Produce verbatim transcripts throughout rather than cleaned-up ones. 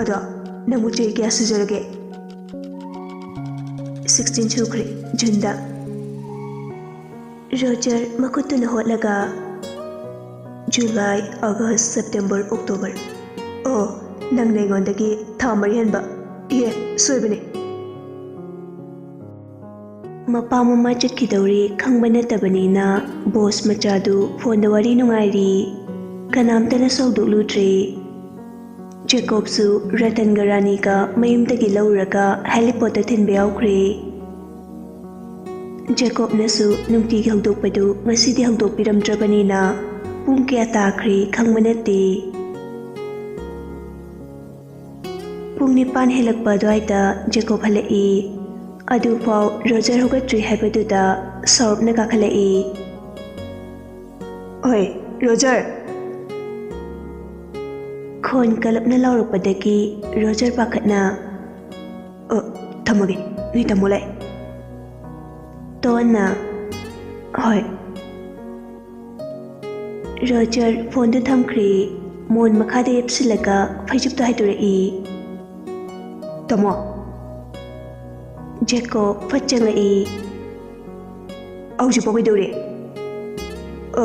ꯑꯗꯣ, ꯅꯪꯕꯨ ꯆꯍꯤ ꯀꯌꯥ ꯁꯨꯖꯔꯒꯦ? ꯁꯤꯛꯁꯇꯤꯟ ꯁꯨꯈ꯭ꯔꯦ, ꯖꯨꯟꯗ꯫ ꯔꯣꯖꯔ ꯃꯈꯨꯠꯇꯨꯅ ꯍꯣꯠꯂꯒ, ꯖꯨꯂꯥꯏ, ꯑꯥꯒꯁ, ꯁꯦꯞꯇꯦꯝꯕꯔ, ꯑꯣꯛꯇꯣꯕꯔ꯫ ꯑꯣ, ꯅꯪꯅ ꯑꯩꯉꯣꯟꯗꯒꯤ ꯊꯥ ꯃꯔꯤ ꯍꯟꯕ꯫ ꯏꯍꯦ, ꯁꯣꯏꯕꯅꯦ꯫ ꯃꯄꯥ ꯃꯃꯥ ꯆꯠꯈꯤꯗꯧꯔꯦ ꯈꯪꯕ ꯅꯠꯇꯕꯅꯤꯅ ꯕꯣꯁ ꯃꯆꯥꯗꯨ ꯐꯣꯟꯗ ꯋꯥꯔꯤ ꯅꯨꯡꯉꯥꯏꯔꯤ꯫ ꯀꯅꯥꯝꯇꯅꯁꯨ ꯍꯧꯗꯣꯛꯂꯨꯗ꯭ꯔꯦ꯫ ꯖꯦꯀꯣꯕꯁꯨ ꯔꯇꯟꯒ ꯔꯥꯅꯤꯒ ꯃꯌꯨꯝꯗꯒꯤ ꯂꯧꯔꯒ ꯍꯦꯂꯤꯄꯣꯠꯇ ꯊꯤꯟꯕ ꯌꯥꯎꯈ꯭ꯔꯦ꯫ ꯖꯦꯀꯣꯕꯅꯁꯨ ꯅꯨꯡꯇꯤꯒꯤ ꯍꯧꯗꯣꯛꯄꯗꯨ ꯉꯁꯤꯗꯤ ꯍꯧꯗꯣꯛꯄꯤꯔꯝꯗ꯭ꯔꯕꯅꯤꯅ ꯄꯨꯡ ꯀꯌꯥ ꯇꯥꯈ꯭ꯔꯦ ꯈꯪꯕ ꯅꯠꯇꯦ꯫ ꯄꯨꯡ ꯅꯤꯄꯥꯟ ꯍꯦꯜꯂꯛꯄ ꯑꯗꯨꯋꯥꯏꯗ ꯖꯦꯀꯣꯕ ꯍꯜꯂꯛꯏ꯫ ꯑꯗꯨꯐꯥꯎ ꯔꯣꯖꯔ ꯍꯧꯒꯠꯇ꯭ꯔꯤ ꯍꯥꯏꯕꯗꯨꯗ ꯁꯥꯎꯔꯞꯅ ꯀꯥꯈꯠꯂꯛꯏ꯫ "ꯍꯣꯏ, ꯔꯣꯖꯔ!" ꯈꯣꯟ ꯀꯂꯞꯅ ꯂꯥꯎꯔꯛꯄꯗꯒꯤ ꯔꯣꯖꯔ ꯄꯥꯈꯠꯅ, "ꯑ, ꯊꯝꯃꯒꯦ, ꯅꯣꯏ ꯇꯥꯃꯣ ꯂꯥꯛꯑꯦ꯫" ꯇꯣꯟꯅ, "ꯍꯣꯏ꯫" ꯔꯣꯖꯔ ꯐꯣꯟꯗꯨ ꯊꯝꯈ꯭ꯔꯦ꯫ ꯃꯣꯟ ꯃꯈꯥꯗ ꯌꯦꯞꯁꯤꯜꯂꯒ ꯐꯩꯖꯨꯞꯇꯨ ꯍꯥꯏꯗꯣꯔꯛꯏ꯫ "ꯇꯥꯃꯣ!" ꯖꯦꯀꯣꯕ ꯐꯠ ꯆꯪꯂꯛꯏ꯫ "ꯍꯧꯖꯤꯛꯐꯥꯎ ꯀꯩꯗꯧꯔꯤ?" "ꯑ,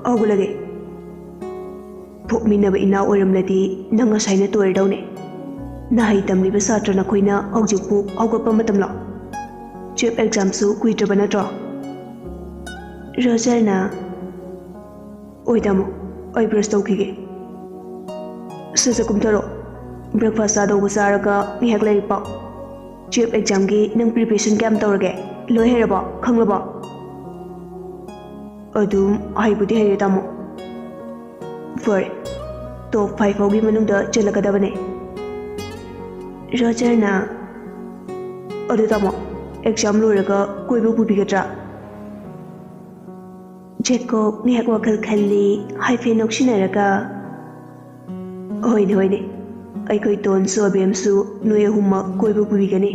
ꯍꯧꯒꯠꯂꯒꯦ꯫" "ꯄꯣꯛꯃꯤꯟꯅꯕ ꯏꯅꯥꯎ ꯑꯣꯏꯔꯝꯂꯗꯤ ꯅꯪ ꯉꯁꯥꯏꯅ ꯇꯣꯏꯔꯗꯧꯅꯦ꯫ ꯅꯍꯩ ꯇꯝꯂꯤꯕ ꯁꯥꯇ꯭ꯔ ꯅꯈꯣꯏꯅ ꯍꯧꯖꯤꯛꯄꯨ ꯍꯧꯒꯠꯄ ꯃꯇꯝꯂꯣ? ꯇꯨꯌꯦꯜꯐ ꯑꯦꯛꯖꯥꯝꯁꯨ ꯀꯨꯏꯗ꯭ꯔꯕ ꯅꯠꯇ꯭ꯔꯣ?" ꯔꯣꯖꯔꯅ, "ꯑꯣꯏ ꯇꯥꯃꯣ, ꯑꯩ ꯕ꯭ꯔꯁ ꯇꯧꯈꯤꯒꯦ꯫" "ꯁꯠ ꯁꯠ ꯀꯨꯝꯊꯔꯣ꯫ ꯕ꯭ꯔꯦꯛꯐꯥꯁ ꯆꯥꯗꯧꯕ ꯆꯥꯔꯒ ꯉꯥꯏꯍꯥꯛ ꯂꯥꯏꯔꯤꯛ ꯄꯥꯎ꯫ ꯇꯨꯌꯦꯜꯐ ꯑꯦꯛꯖꯥꯝꯒꯤ ꯅꯪ ꯄ꯭ꯔꯤꯄꯦꯔꯦꯁꯟ ꯀꯌꯥꯝ ꯇꯧꯔꯒꯦ? ꯂꯣꯏ ꯍꯩꯔꯕꯣ? ꯈꯪꯂꯕꯣ?" "ꯑꯗꯨꯝ ꯍꯩꯕꯨꯗꯤ ꯍꯩꯔꯦ ꯇꯥꯃꯣ꯫" "ꯐꯔꯦ, ꯇꯣꯞ ꯐꯥꯏꯚ ꯐꯥꯎꯒꯤ ꯃꯅꯨꯡꯗ ꯆꯜꯂꯛꯀꯗꯕꯅꯦ꯫" ꯔꯣꯖꯔꯅ, "ꯑꯗꯨ ꯇꯥꯃꯣ, ꯑꯦꯛꯖꯥꯝ ꯂꯣꯏꯔꯒ ꯀꯣꯏꯕ ꯄꯨꯕꯤꯒꯗ꯭ꯔꯥ?" ꯖꯦꯀꯣꯕ ꯉꯥꯏꯍꯥꯛ ꯋꯥꯈꯜ ꯈꯜꯂꯤ, ꯍꯥꯏꯐꯦꯠ ꯅꯣꯛꯁꯤꯟꯅꯔꯒ, "ꯍꯣꯏꯅꯦ, ꯍꯣꯏꯅꯦ, ꯑꯩꯈꯣꯏ ꯇꯣꯟꯁꯨ ꯑꯕꯦꯝꯁꯨ ꯅꯣꯏ ꯑꯍꯨꯝꯃꯛ ꯀꯣꯏꯕ ꯄꯨꯕꯤꯒꯅꯤ꯫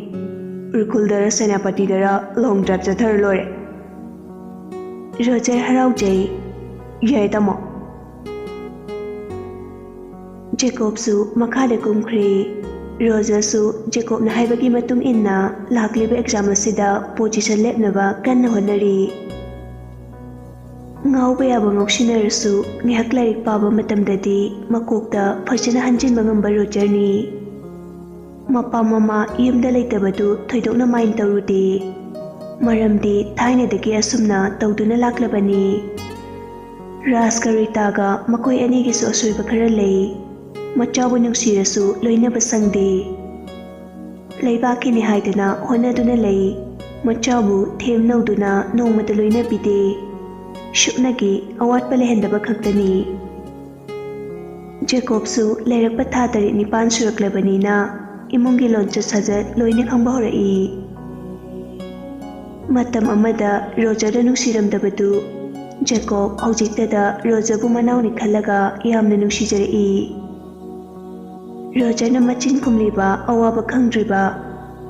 ꯎꯔꯈꯨꯜꯗꯔ ꯁꯦꯅꯥꯄꯇꯤꯗꯔ ꯂꯣꯡ ꯗ꯭ꯔꯥꯏꯚ ꯆꯠꯊꯔ ꯂꯣꯏꯔꯦ꯫" ꯔꯣꯖꯔ ꯍꯔꯥꯎꯖꯩ꯫ "ꯌꯥꯏ ꯇꯥꯃꯣ꯫" ꯖꯦꯀꯣꯕꯁꯨ ꯃꯈꯥꯗ ꯀꯨꯝꯈ꯭ꯔꯦ꯫ ꯔꯣꯖꯔꯁꯨ ꯖꯦꯀꯣꯕꯅ ꯍꯥꯏꯕꯒꯤ ꯃꯇꯨꯡ ꯏꯟꯅ ꯂꯥꯛꯂꯤꯕ ꯑꯦꯛꯖꯥꯝ ꯑꯁꯤꯗ ꯄꯣꯖꯤꯁꯟ ꯂꯦꯞꯅꯕ ꯀꯟꯅ ꯍꯣꯠꯅꯔꯤ꯫ ꯉꯥꯎꯕ ꯌꯥꯕ ꯉꯥꯎꯁꯤꯟꯅꯔꯁꯨ ꯉꯥꯏꯍꯥꯛ ꯂꯥꯏꯔꯤꯛ ꯄꯥꯕ ꯃꯇꯝꯗꯗꯤ ꯃꯀꯣꯛꯇ ꯐꯖꯅ ꯍꯟꯖꯤꯟꯕ ꯉꯝꯕ ꯔꯣꯖꯔꯅꯤ꯫ ꯃꯄꯥ ꯃꯃꯥ ꯌꯨꯝꯗ ꯂꯩꯇꯕꯗꯨ ꯊꯣꯏꯗꯣꯛꯅ ꯃꯥꯏꯟ ꯇꯧꯔꯨꯗꯦ, ꯃꯔꯝꯗꯤ ꯊꯥꯏꯅꯗꯒꯤ ꯑꯁꯨꯝꯅ ꯇꯧꯗꯨꯅ ꯂꯥꯛꯂꯕꯅꯤ꯫ ꯔꯥꯖꯀ ꯔꯤꯇꯥꯒ ꯃꯈꯣꯏ ꯑꯅꯤꯒꯤꯁꯨ ꯑꯁꯣꯏꯕ ꯈꯔ ꯂꯩ꯫ ꯃꯆꯥꯕꯨ ꯅꯨꯡꯁꯤꯔꯁꯨ ꯂꯣꯏꯅꯕ ꯁꯪꯗꯦ꯫ ꯂꯩꯕꯥꯛꯀꯤꯅꯤ ꯍꯥꯏꯗꯨꯅ ꯍꯣꯠꯅꯗꯨꯅ ꯂꯩ꯫ ꯃꯆꯥꯕꯨ ꯊꯦꯝ ꯅꯧꯗꯨꯅ ꯅꯣꯡꯃꯇ ꯂꯣꯏꯅꯕꯤꯗꯦ꯫ ꯁꯨꯞꯅꯒꯤ ꯑꯋꯥꯠꯄ ꯂꯩꯍꯟꯗꯕ ꯈꯛꯇꯅꯤ꯫ ꯖꯦꯀꯣꯕꯁꯨ ꯂꯩꯔꯛꯄ ꯊꯥ ꯇꯔꯦꯠ ꯅꯤꯄꯥꯟ ꯁꯨꯔꯛꯂꯕꯅꯤꯅ ꯏꯃꯨꯡꯒꯤ ꯂꯣꯟꯆꯠ ꯁꯥꯖꯠ ꯂꯣꯏꯅ ꯈꯪꯕ ꯍꯧꯔꯛꯏ꯫ ꯃꯇꯝ ꯑꯃꯗ ꯔꯣꯖꯔꯗ ꯅꯨꯡꯁꯤꯔꯝꯗꯕꯗꯨ ꯖꯦꯀꯣꯕ ꯍꯧꯖꯤꯛꯇꯗ ꯔꯣꯖꯔꯕꯨ ꯃꯅꯥꯎꯅꯤ ꯈꯜꯂꯒ ꯌꯥꯝꯅ ꯅꯨꯡꯁꯤꯖꯔꯛꯏ꯫ ꯔꯣꯖꯔꯅ ꯃꯆꯤꯟ ꯈꯨꯝꯂꯤꯕ, ꯑꯋꯥꯕ ꯈꯪꯗ꯭ꯔꯤꯕ,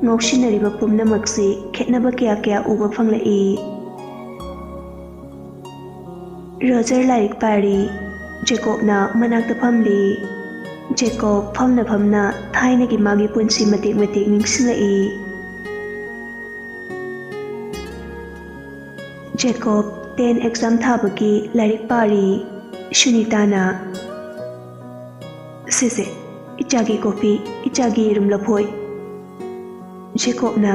ꯉꯥꯎꯁꯤꯟꯅꯔꯤꯕ ꯄꯨꯝꯅꯃꯛꯁꯤ ꯈꯦꯠꯅꯕ ꯀꯌꯥ ꯀꯌꯥ ꯎꯕ ꯐꯪꯂꯛꯏ꯫ ꯔꯣꯖꯔ ꯂꯥꯏꯔꯤꯛ ꯄꯥꯔꯤ꯫ ꯖꯦꯀꯣꯕꯅ ꯃꯅꯥꯛꯇ ꯐꯝꯂꯤ꯫ ꯖꯦꯀꯣꯕ ꯐꯝꯅ ꯐꯝꯅ ꯊꯥꯏꯅꯒꯤ ꯃꯥꯒꯤ ꯄꯨꯟꯁꯤ ꯃꯇꯦꯛ ꯃꯇꯦꯛ ꯅꯤꯡꯁꯤꯡꯂꯛꯏ꯫ ꯖꯦꯀꯣꯕ ꯇꯦꯟ ꯑꯦꯛꯖꯥꯝ ꯊꯥꯕꯒꯤ ꯂꯥꯏꯔꯤꯛ ꯄꯥꯔꯤ꯫ ꯁꯨꯅꯤꯇꯥꯅ, "ꯁꯤꯁꯦ, ꯏꯆꯥꯒꯤ ꯀꯣꯐꯤ, ꯏꯆꯥꯒꯤ ꯌꯦꯔꯨꯝ ꯂꯐꯣꯏ꯫" ꯖꯦꯀꯣꯕꯅ,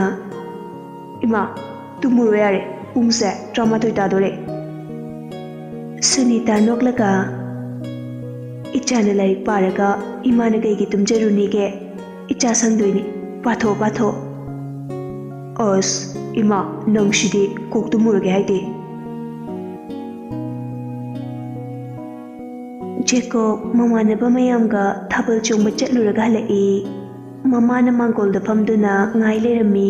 "ꯏꯃꯥ, ꯇꯨꯝꯃꯨꯔꯣ ꯌꯥꯔꯦ, ꯄꯨꯡꯁꯦ ꯇꯔꯥꯃꯥꯊꯣꯏ ꯇꯥꯗꯣꯔꯦ꯫" ꯁꯨꯅꯤꯇꯥ ꯅꯣꯛꯂꯒ, "ꯏꯆꯥꯅ ꯂꯥꯏꯔꯤꯛ ꯄꯥꯔꯒ ꯏꯃꯥꯅ ꯀꯩꯒꯤ ꯇꯨꯝꯖꯔꯨꯅꯤꯒꯦ? ꯏꯆꯥ ꯁꯪꯗꯣꯏꯅꯤ, ꯄꯥꯊꯣꯛꯑꯣ, ꯄꯥꯊꯣꯛꯑꯣ꯫" "ꯑꯁ, ꯏꯃꯥ, ꯅꯪꯁꯤꯗꯤ ꯀꯣꯛ ꯇꯨꯝꯃꯨꯔꯒꯦ ꯍꯥꯏꯗꯦ꯫" ꯖꯦꯀꯣꯕ ꯃꯃꯥꯟꯅꯕ ꯃꯌꯥꯝꯒ ꯊꯥꯕꯜ ꯆꯣꯡꯕ ꯆꯠꯂꯨꯔꯒ ꯍꯜꯂꯛꯏ꯫ ꯃꯃꯥꯅ ꯃꯥꯡꯒꯣꯜꯗ ꯐꯝꯗꯨꯅ ꯉꯥꯏ ꯂꯩꯔꯝꯃꯤ꯫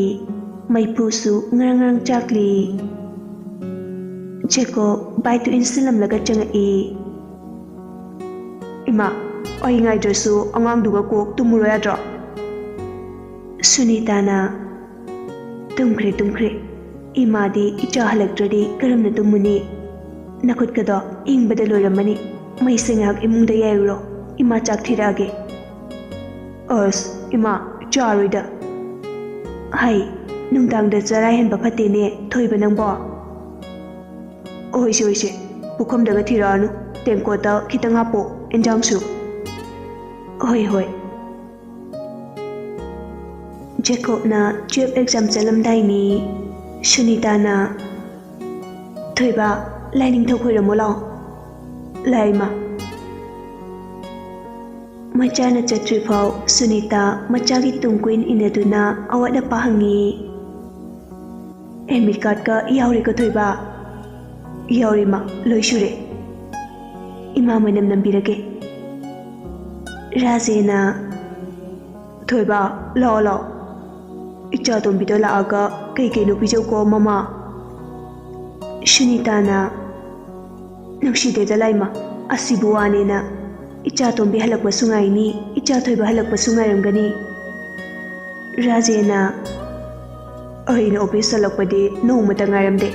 ꯃꯩꯐꯨꯁꯨ ꯉꯔꯪ ꯉꯔꯪ ꯆꯥꯛꯂꯤ꯫ ꯖꯦꯀꯣꯕ ꯕꯥꯏꯛꯇꯨ ꯏꯟꯁꯤꯜꯂꯝꯂꯒ ꯆꯪꯉꯛꯏ꯫ "ꯏꯃꯥ, ꯑꯩ ꯉꯥꯏꯗ꯭ꯔꯁꯨ ꯑꯉꯥꯡꯗꯨꯒ ꯀꯣꯛ ꯇꯨꯝꯃꯨꯔꯣ ꯌꯥꯗ꯭ꯔꯣ?" ꯁꯨꯅꯤꯇꯥꯅ, "ꯇꯨꯝꯈ꯭ꯔꯦ, ꯇꯨꯝꯈ꯭ꯔꯦ꯫ ꯏꯃꯥꯗꯤ ꯏꯆꯥ ꯍꯜꯂꯛꯇ꯭ꯔꯗꯤ ꯀꯔꯝꯅ ꯇꯨꯝꯃꯨꯅꯤ? ꯅꯈꯨꯠꯀꯗꯣ ꯏꯪꯕꯗ ꯂꯣꯏꯔꯝꯃꯅꯤ꯫ ꯃꯩꯁꯦ ꯉꯥꯏꯍꯥꯛ ꯏꯃꯨꯡꯗ ꯌꯥꯏꯔꯨꯔꯣ, ꯏꯃꯥ ꯆꯥꯛ ꯊꯤꯔꯛꯑꯒꯦ꯫ ꯑꯁ, ꯏꯃꯥ, ꯆꯥꯔꯣꯏꯗ꯫ ꯍꯩ, ꯅꯨꯡꯗꯥꯡꯗ ꯆꯔꯥ ꯍꯦꯟꯕ ꯐꯠꯇꯦꯅꯦ, ꯊꯣꯏꯕ ꯅꯪꯕꯣ꯫ ꯍꯣꯏꯁꯦ, ꯍꯣꯏꯁꯦ, ꯄꯨꯈꯝꯗꯒ ꯊꯤꯔꯛꯑꯅꯨ, ꯇꯦꯡꯀꯣꯠꯇ ꯈꯤꯇꯪ ꯍꯥꯞꯄꯣ, ꯏꯟꯖꯥꯡꯁꯨ꯫ ꯍꯣꯏ, ꯍꯣꯏ꯫ ꯖꯦꯀꯣꯕꯅ ꯇꯨꯌꯦꯜꯐ ꯑꯦꯛꯖꯥꯝ ꯆꯠꯂꯝꯗꯥꯏꯅꯤ꯫ ꯁꯨꯅꯤꯇꯥꯅ, "ꯊꯣꯏꯕ, ꯂꯥꯏ ꯅꯤꯡꯊꯧ ꯈꯣꯏꯔꯝꯃꯣ ꯂꯥꯛꯑꯣ꯫" "ꯂꯥꯛꯑꯦ, ꯏꯃꯥ꯫" ꯃꯆꯥꯅ ꯆꯠꯇ꯭ꯔꯤꯐꯥꯎ ꯁꯨꯅꯤꯇꯥ ꯃꯆꯥꯒꯤ ꯇꯨꯡ ꯀꯣꯏꯅ ꯏꯟꯅꯗꯨꯅ ꯑꯋꯥꯠ ꯑꯄꯥ ꯍꯪꯉꯤ꯫ "ꯑꯦꯗꯃꯤꯠ ꯀꯥꯔꯗꯀ ꯌꯥꯎꯔꯦꯀꯣ, ꯊꯣꯏꯕ?" "ꯌꯥꯎꯔꯦ, ꯏꯃꯥ, ꯂꯣꯏ ꯁꯨꯔꯦ꯫" "ꯏꯃꯥ ꯃꯅꯝ ꯅꯝꯕꯤꯔꯒꯦ꯫" ꯔꯥꯖꯦꯅ, "ꯊꯣꯏꯕ, ꯂꯥꯛꯑꯣ, ꯂꯥꯛꯑꯣ꯫ ꯏꯆꯥ ꯇꯣꯝꯕꯤꯗꯣ ꯂꯥꯛꯑꯒ ꯀꯩ ꯀꯩꯅꯣ ꯄꯤꯖꯧꯀꯣ, ꯃꯃꯥ꯫" ꯁꯨꯅꯤꯇꯥꯅ, "ꯅꯨꯡꯁꯤꯗꯦꯗ ꯂꯥꯏꯃ, ꯑꯁꯤꯕꯨ ꯋꯥꯅꯦꯅ꯫ ꯏꯆꯥ ꯇꯣꯝꯕꯤ ꯍꯜꯂꯛꯄꯁꯨ ꯉꯥꯏꯅꯤ, ꯏꯆꯥ ꯊꯣꯏꯕ ꯍꯜꯂꯛꯄꯁꯨ ꯉꯥꯏꯔꯝꯒꯅꯤ꯫" ꯔꯥꯖꯦꯅ, "ꯑꯩꯅ ꯑꯣꯐꯤꯁ ꯍꯜꯂꯛꯄꯗꯤ ꯅꯣꯡꯃꯇ ꯉꯥꯏꯔꯝꯗꯦ꯫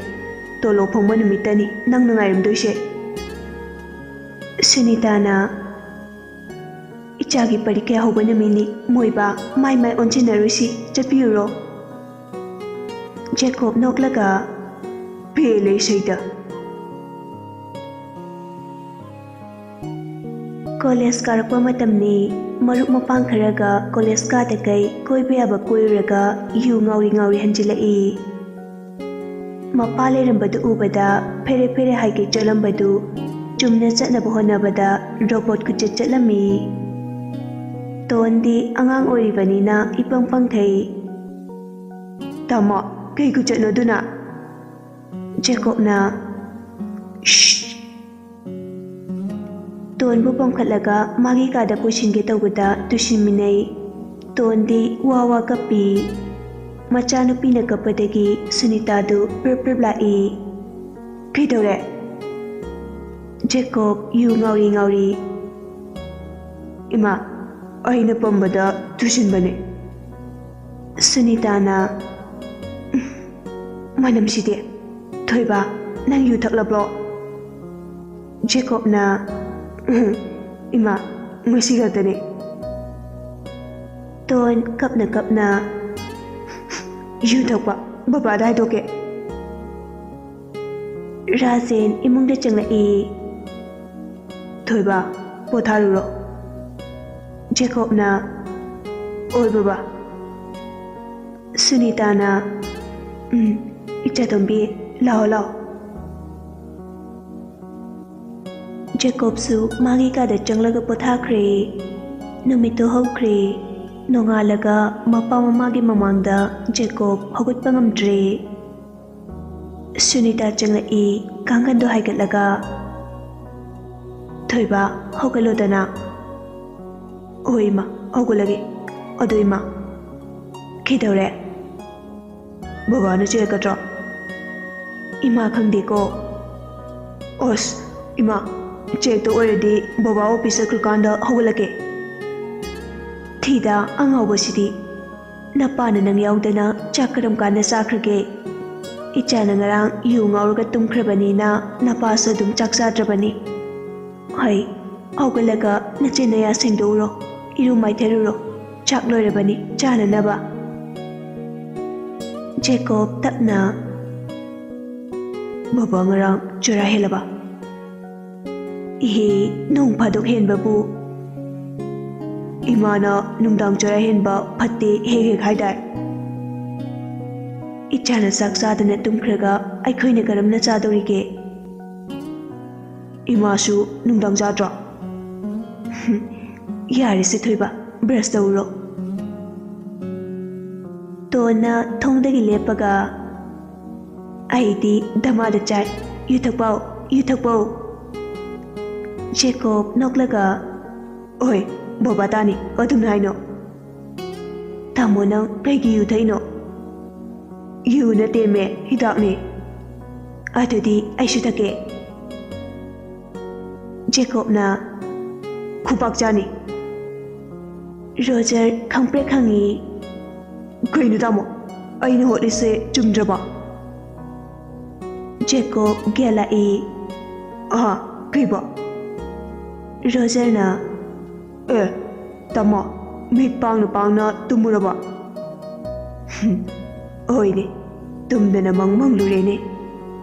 ꯇꯣꯂꯣꯞ ꯐꯪꯕ ꯅꯨꯃꯤꯠꯇꯅꯤ ꯅꯪꯅ ꯉꯥꯏꯔꯝꯗꯣꯏꯁꯦ꯫" ꯁꯨꯅꯤꯇꯥꯅ, "ꯏꯆꯥꯒꯤ ꯄꯔꯤꯈ꯭ꯌꯥ ꯍꯧꯕ ꯅꯨꯃꯤꯠꯅꯤ, ꯃꯣꯏꯕꯥ, ꯃꯥꯏ ꯃꯥꯏ ꯑꯣꯟꯁꯤꯟꯅꯔꯣꯏꯁꯤ, ꯆꯠꯄꯤꯔꯨꯔꯣ꯫" ꯖꯦꯀꯣꯕ ꯅꯣꯛꯂꯒ, "ꯄꯦꯜꯂꯦ ꯏꯁꯩꯗ꯫" ꯀꯣꯂꯦꯖ ꯀꯥꯔꯛꯄ ꯃꯇꯝꯅꯤ꯫ ꯃꯔꯨꯞ ꯃꯄꯥꯡ ꯈꯔꯒ ꯀꯣꯂꯦꯖ ꯀꯥꯗꯈꯩ ꯀꯣꯏꯕ ꯌꯥꯕ ꯀꯣꯏꯔꯨꯔꯒ ꯌꯨ ꯉꯥꯎꯔꯤ ꯉꯥꯎꯔꯤ ꯍꯟꯖꯤꯜꯂꯛꯏ꯫ ꯃꯄꯥ ꯂꯩꯔꯝꯕꯗꯨ ꯎꯕꯗ ꯐꯦꯔꯦ ꯐꯦꯔꯦ ꯍꯥꯏꯒꯦ ꯆꯠꯂꯝꯕꯗꯨ ꯆꯨꯝꯅ ꯆꯠꯅꯕ ꯍꯣꯠꯅꯕꯗ ꯔꯣꯕꯣꯠ ꯈꯨꯆꯠ ꯆꯠꯂꯝꯃꯤ꯫ ꯇꯣꯟꯗꯤ ꯑꯉꯥꯡ ꯑꯣꯏꯔꯤꯕꯅꯤꯅ ꯏꯄꯪ ꯄꯪꯈꯩ, "ꯇꯥꯃꯣ, ꯀꯩ ꯈꯨꯆꯠꯅꯣꯗꯨꯅ?" ꯖꯦꯀꯣꯕꯅ, "ꯁ꯭ꯁ!" ꯇꯣꯟꯕꯨ ꯄꯣꯝꯈꯠꯂꯒ ꯃꯥꯒꯤ ꯀꯥꯗ ꯄꯨꯁꯤꯟꯒꯦ ꯇꯧꯕꯗ ꯇꯨꯁꯤꯟꯃꯤꯟꯅꯩ꯫ ꯇꯣꯟꯗꯤ ꯋꯥ ꯋꯥ ꯀꯞꯄꯤ꯫ ꯃꯆꯥꯅꯨꯄꯤꯅ ꯀꯞꯄꯗꯒꯤ ꯁꯨꯅꯤꯇꯥꯗꯨ ꯄ꯭ꯔꯞ ꯄ꯭ꯔꯞ ꯂꯥꯛꯏ꯫ "ꯀꯩꯗꯧꯔꯦ?" ꯖꯦꯀꯣꯕ ꯌꯨ ꯉꯥꯎꯔꯤ ꯉꯥꯎꯔꯤ꯫ "ꯏꯃꯥ, ꯑꯩꯅ ꯄꯝꯕꯗ ꯇꯨꯁꯤꯟꯕꯅꯦ꯫" ꯁꯨꯅꯤꯇꯥꯅ, "ꯎꯝ, ꯃꯅꯝꯁꯤꯗꯤ꯫ ꯊꯣꯏꯕ, ꯅꯪ ꯌꯨ ꯊꯛꯂꯕ꯭ꯔꯣ?" ꯖꯦꯀꯣꯕꯅ, "ꯎꯝ, ꯏꯃꯥ, ꯉꯁꯤ ꯈꯛꯇꯅꯦ꯫ ꯇꯣꯟ ꯀꯞꯅ ꯀꯞꯅ, "ꯌꯨ ꯊꯛꯄ ꯕꯕꯥꯗ ꯍꯥꯏꯗꯣꯛꯀꯦ"꯫ ꯔꯥꯖꯦꯟ ꯏꯃꯨꯡꯗ ꯆꯪꯂꯛꯏ꯫ "ꯊꯣꯏꯕ, ꯄꯣꯊꯥꯔꯨꯔꯣ"꯫ ꯖꯦꯀꯣꯕꯅ, "ꯑꯣꯏ ꯕꯕꯥ"꯫ ꯁꯨꯅꯤꯇꯥꯅ, "ꯎꯝ, ꯏꯆꯥꯇꯣꯝꯕꯤ, ꯂꯥꯛꯑꯣ, ꯂꯥꯛꯑꯣ"꯫ ꯖꯦꯀꯣꯕꯁꯨ ꯃꯥꯒꯤ ꯀꯥꯗ ꯆꯪꯂꯒ ꯄꯣꯊꯥꯈ꯭ꯔꯦ꯫ ꯅꯨꯃꯤꯠꯇꯨ ꯍꯧꯈ꯭ꯔꯦ꯫ ꯅꯣꯡꯉꯥꯜꯂꯒ ꯃꯄꯥ ꯃꯃꯥꯒꯤ ꯃꯃꯥꯡꯗ ꯖꯦꯀꯣꯕ ꯍꯧꯒꯠꯄ ꯉꯝꯗ꯭ꯔꯦ꯫ ꯁꯨꯅꯤꯇꯥ ꯆꯪꯂꯛꯏ, ꯀꯥꯡꯈꯟꯗꯣ ꯍꯥꯏꯒꯠꯂꯒ꯫ "ꯊꯣꯏꯕ, ꯍꯧꯒꯠꯂꯣꯗꯅ"꯫ "ꯍꯣꯏ ꯏꯃꯥ, ꯍꯧꯒꯠꯂꯒꯦ꯫ ꯑꯗꯣ ꯏꯃꯥ"꯫ "ꯀꯩꯗꯧꯔꯦ? ꯕꯕꯥꯅ ꯆꯦꯜꯂꯛꯀꯗ꯭ꯔꯣ?" "ꯏꯃꯥ ꯈꯪꯗꯦꯀꯣ"꯫ "ꯑꯁ, ꯏꯃꯥ, ꯆꯦꯛꯇ ꯑꯣꯏꯔꯗꯤ ꯕꯕꯥ ꯑꯣꯐꯤꯁ ꯆꯠꯈ꯭ꯔꯀꯥꯟꯗ ꯍꯧꯒꯠꯂꯛꯀꯦ"꯫ ꯊꯤꯗ ꯑꯉꯥꯎꯕꯁꯤꯗꯤ꯫ "ꯅꯄꯥꯅ ꯅꯪ ꯌꯥꯎꯗꯅ ꯆꯥꯛ ꯀꯔꯝ ꯀꯥꯟꯗ ꯆꯥꯈ꯭ꯔꯒꯦ? ꯏꯆꯥꯅ ꯉꯔꯥꯡ ꯌꯨ ꯉꯥꯎꯔꯒ ꯇꯨꯝꯈ꯭ꯔꯕꯅꯤꯅ ꯅꯄꯥꯁꯨ ꯑꯗꯨꯝ ꯆꯥꯛ ꯆꯥꯗ꯭ꯔꯕꯅꯤ꯫ ꯍꯩ, ꯍꯧꯒꯠꯂꯒ ꯅꯆꯤꯟ ꯅꯌꯥ ꯁꯦꯡꯗꯣꯛꯎꯔꯣ, ꯏꯔꯨ ꯃꯥꯏꯊꯔꯨꯔꯣ, ꯆꯥꯛ ꯂꯣꯏꯔꯕꯅꯤ ꯆꯥꯅꯅꯕ"꯫ ꯖꯦꯀꯣꯕ ꯇꯞꯅ, "ꯕꯕꯥ ꯉꯔꯥꯡ ꯆꯔꯥ ꯍꯦꯜꯂꯕ?" "ꯏꯍꯦ, ꯅꯣꯡ ꯐꯥꯗꯣꯛ ꯍꯦꯟꯕꯕꯨ"꯫ "ꯏꯃꯥꯅ ꯅꯨꯡꯗꯥꯡ ꯆꯔꯥ ꯍꯦꯟꯕ ꯐꯠꯇꯦ ꯍꯦꯛ ꯍꯦꯛ ꯍꯥꯏꯗꯥꯏ?" "ꯏꯆꯥꯅ ꯆꯥꯛ ꯆꯥꯗꯅ ꯇꯨꯝꯈ꯭ꯔꯒ ꯑꯩꯈꯣꯏꯅ ꯀꯔꯝꯅ ꯆꯥꯗꯧꯔꯤꯒꯦ?" "ꯏꯃꯥꯁꯨ ꯅꯨꯡꯗꯥꯡ ꯆꯥꯗ꯭ꯔꯣ?" "ꯌꯥꯔꯦꯁꯦ ꯊꯣꯏꯕ, ꯕ꯭ꯔꯁ ꯇꯧꯔꯣ"꯫ ꯇꯣꯟꯅ ꯊꯣꯡꯗꯒꯤ ꯂꯦꯞꯄꯒ, "ꯑꯩꯗꯤ ꯙꯃꯥꯗ ꯆꯥꯏ꯫ U ꯊꯛꯄꯧ, U ꯊꯛꯄꯧ"꯫ ꯖꯦꯀꯣꯕ ꯅꯣꯛꯂꯒ, "ꯑꯣꯏ, ꯕꯣꯕꯥ ꯇꯥꯅꯤ, ꯑꯗꯨꯝꯅ ꯍꯥꯏꯅꯣ"꯫ "ꯇꯥꯃꯣ, ꯅꯪ ꯀꯩꯒꯤ ꯌꯨ ꯊꯛꯏꯅꯣ?" "ꯌꯨ ꯅꯠꯇꯦꯃꯦ, ꯍꯤꯗꯥꯛꯅꯦ"꯫ "ꯑꯗꯨꯗꯤ ꯑꯩꯁꯨ ꯊꯛꯀꯦ"꯫ ꯖꯦꯀꯣꯕꯅ, "ꯈꯨꯄꯥꯛ ꯆꯥꯅꯤ"꯫ ꯔꯣꯖꯔ ꯈꯪꯄ꯭ꯔꯦꯛ ꯈꯪꯉꯤ꯫ "ꯀꯩꯅꯣ ꯇꯥꯃꯣ, ꯑꯩꯅ ꯍꯣꯠꯂꯤꯁꯦ ꯆꯨꯝꯗ꯭ꯔꯕꯣ?" ꯖꯦꯀꯣꯕ ꯒ꯭ꯌꯥꯟ ꯂꯥꯛꯏ꯫ "ꯑꯍꯥ, ꯀꯩꯕꯣ?" ꯔꯣꯖꯔꯅ, ꯑꯦ, ꯇꯥꯃꯣ, ꯃꯤꯠ ꯄꯥꯡꯅ ꯄꯥꯡꯅ ꯇꯨꯝꯃꯨꯔꯕꯣ? ꯍꯨꯝ, ꯍꯣꯏꯅꯦ, ꯇꯨꯝꯗꯅ ꯃꯪ ꯃꯪꯂꯨꯔꯦꯅꯦ꯫